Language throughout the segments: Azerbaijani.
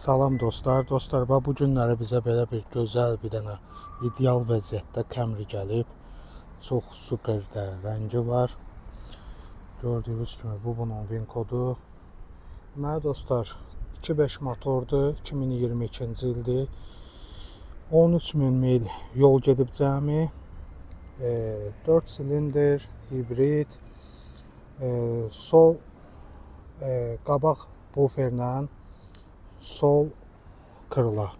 Salam dostlar. Dostlar, bax bu günləri bizə belə bir gözəl bir dənə ideal vəziyyətdə Camry gəlib. Çox super də rəngi var. Gördüyünüz kimi bu bunun VIN kodu. Deməli dostlar, 2.5 motordur, 2022-ci ildir. 13.000 mil yol gedib cəmi. 4 silindr, hibrid, sol qabaq buferlə sol krıla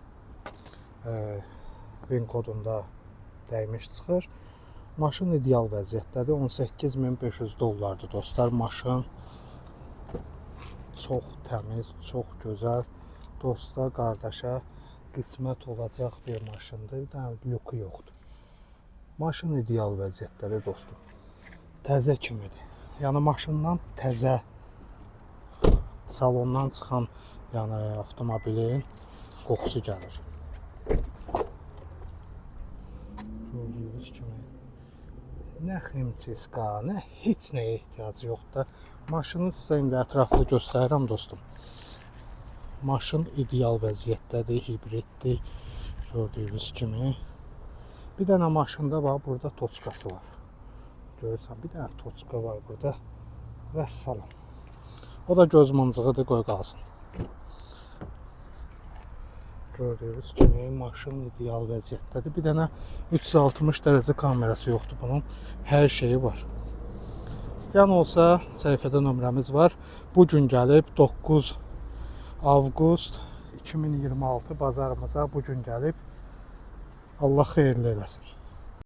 VIN kodunda dəymiş çıxır. Maşın ideal vəziyyətdədir. 18.500 dollardır dostlar. Maşın çox təmiz, çox gözəl. Dosta, qardaşa qismət olacaq bir maşındır. Bir dənə lüku yoxdur. Maşın ideal vəziyyətdədir dostum. Təzə kimidir. Yəni maşından təzə salondan çıxan, yəni avtomobilin qoxusu gəlir. Gördüyünüz kimi nə ximçiska, nə heç nəyə ehtiyacı yoxdur. Maşını sizə indi ətraflı göstərirəm dostum. Maşın ideal vəziyyətdədir, hibriddir. Gördüyünüz kimi. Bir dənə maşında bax burada toçkası var. Görürsən, bir dənə toçka var burada. Vəssalam. O da göz mıncığıdır, qoy qalsın. Gördüyünüz kimi maşın ideal vəziyyətdədir. Bir dənə 360 dərəcə kamerası yoxdur bunun. Hər şeyi var. İstəyən olsa səhifədə nömrəmiz var. Bu gün gəlib 9 avqust 2026 bazarımıza bu gün gəlib. Allah xeyirli eləsin.